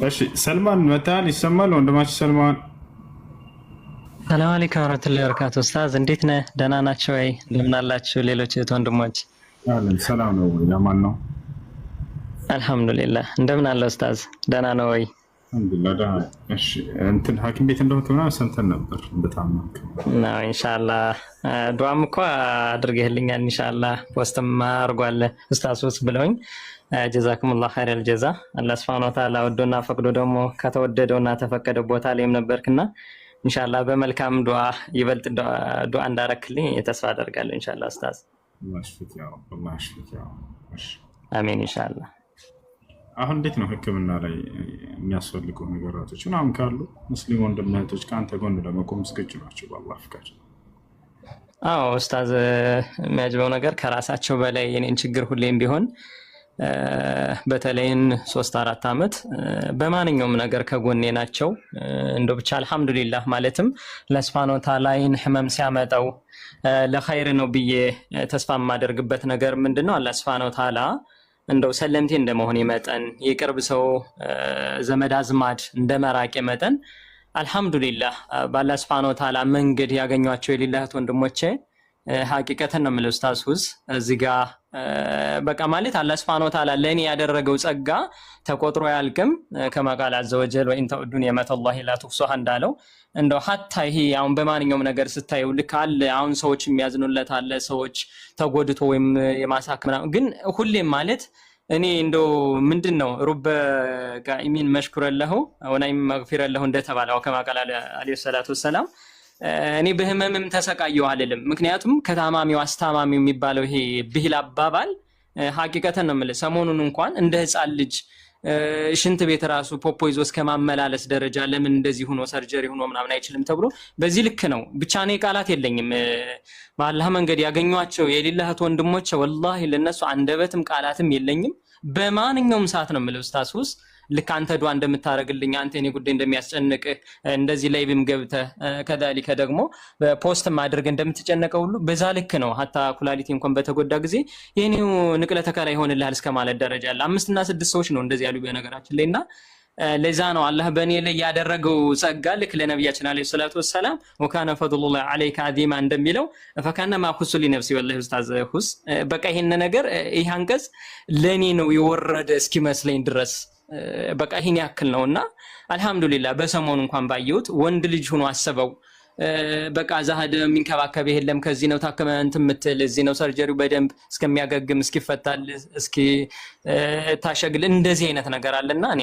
እሺ ሰልማን መታል ይሰማል? ወንድማችን ሰልማን። ሰላም አለይኩም ወረህመቱላሂ ወበረካቱ። ኡስታዝ እንዴት ነህ? ደህና ናቸው ወይ? እንደምን አላችሁ ሌሎች እህት ወንድሞች? አለን። ሰላም ነው ወይ? አማን ነው? አልሐምዱሊላህ። እንደምን አለ ኡስታዝ? ደህና ነው ወይ? አልሐምዱሊላህ ደህና ነኝ። እሺ እንትን ሐኪም ቤት እንደሆንክ ምናምን ሰምተን ነበር እንደታመምክ። ነው ኢንሻአላህ። ዱዓም እኮ አድርገህልኛል። ኢንሻአላህ post ም አድርጓል ኡስታዝ ውስጥ ብለውኝ ጀዛኩሙላህ ኸይረል ጀዛ። አላህ ሱብሓነሁ ወተዓላ ወዶና ፈቅዶ ደግሞ ከተወደደውና ተፈቀደው ቦታ ላይም ነበርክና ኢንሻአላህ በመልካም ዱዓ ይበልጥ ዱዓ እንዳረክልኝ ተስፋ አደርጋለሁ። ኢንሻአላህ ኡስታዝ። አላህ ይሽፊክ ያ ረብ፣ አላህ ይሽፊክ ያ ረብ። እሺ። አሜን ኢንሻአላህ። አሁን እንዴት ነው ሕክምና ላይ የሚያስፈልጉ ነገራቶች ምናምን ካሉ ሙስሊም ወንድም እህቶች ከአንተ ጎን ለመቆም ዝግጁ ናቸው በአላህ ፍቃድ። አዎ ኡስታዝ፣ የሚያጅበው ነገር ከራሳቸው በላይ የኔን ችግር ሁሌም ቢሆን በተለይን 3-4 ዓመት በማንኛውም ነገር ከጎኔ ናቸው። እንደው ብቻ አልሐምዱሊላህ ማለትም ለሱብሃነ ወተዓላ ይህን ህመም ሲያመጣው ለኸይር ነው ብዬ ተስፋ የማደርግበት ነገር ምንድን ነው? አላህ ሱብሃነ ወተዓላ እንደው ሰለምቴ እንደመሆኔ መጠን፣ የቅርብ ሰው ዘመድ አዝማድ እንደ መራቄ መጠን፣ አልሐምዱሊላህ በአላህ ሱብሃነ ወተዓላ መንገድ ያገኟቸው የሌላህት ወንድሞቼ ሀቂቀትን ነው የምልህ ኡስታዝ ሁዝ፣ እዚህ ጋ በቃ ማለት አላህ ሱብሃነ ወተዓላ ለእኔ ያደረገው ጸጋ ተቆጥሮ አያልቅም። ከማ ቃለ አዘወጀል ወኢን ተዑዱ ኒዕመተላሂ ላ ቱሕሱሃ እንዳለው እንደው ሀታ ይሄ አሁን በማንኛውም ነገር ስታየው ልክ አለ፣ አሁን ሰዎች የሚያዝኑለት አለ፣ ሰዎች ተጎድቶ ወይም የማሳከም ምናምን፣ ግን ሁሌም ማለት እኔ እንደው ምንድን ነው ሩበ ጋኢሚን መሽኩረ ለሁ ወናኢም መግፊረ ለሁ እንደተባለው ከማ ቃለ ዓለይሂ ሰላቱ ወሰላም እኔ በህመምም ተሰቃየሁ አልልም። ምክንያቱም ከታማሚው አስታማሚው የሚባለው ይሄ ብሂል አባባል ሀቂቀተን ነው የምልህ። ሰሞኑን እንኳን እንደ ህፃን ልጅ ሽንት ቤት ራሱ ፖፖ ይዞ እስከ ማመላለስ ደረጃ ለምን እንደዚህ ሆኖ surgery ሆኖ ምናምን አይችልም ተብሎ በዚህ ልክ ነው። ብቻ እኔ ቃላት የለኝም። በአላህ መንገድ ያገኟቸው የሌላህት ወንድሞች ወላሂ ለነሱ አንደበትም ቃላትም የለኝም። በማንኛውም ሰዓት ነው የምልህ ኡስታዝ ውስጥ ልክ አንተ ዱዓ እንደምታደርግልኝ፣ አንተ የኔ ጉዳይ እንደሚያስጨንቅህ፣ እንደዚህ live ም ገብተህ ከዛሊከ ደግሞ በ post ም አድርገህ እንደምትጨነቀው ሁሉ በዛ ልክ ነው። ሀታ ኩላሊቲ እንኳን በተጎዳ ጊዜ የኔው ንቅለ ተከላ ይሆንልሃል እስከ ማለት ደረጃ አለ። አምስትና ስድስት ሰዎች ነው እንደዚህ ያሉ በነገራችን ላይ። እና ለዛ ነው አላህ በእኔ ላይ ያደረገው ጸጋ ልክ ለነቢያችን ዓለይሂ ሰላቱ ወሰላም ወካነ ፈድሉላህ ዐለይከ ዐዚማ እንደሚለው ፈካነማ ኹሱ ሊነፍሲ። ወላሂ ኡስታዝ ሁስ በቃ ይሄን ነገር ይህ አንቀጽ ለእኔ ነው የወረደ እስኪመስለኝ ድረስ በቃ ይሄን ያክል ነው። እና አልሐምዱሊላህ በሰሞኑ እንኳን ባየሁት ወንድ ልጅ ሆኖ አሰበው በቃ ዛህድ የሚንከባከብ የለም። ከዚህ ነው ታከመ እንትን የምትል፣ እዚህ ነው surgery ው በደንብ እስከሚያገግም እስኪፈታል እስኪ ታሸግል እንደዚህ አይነት ነገር አለና እኔ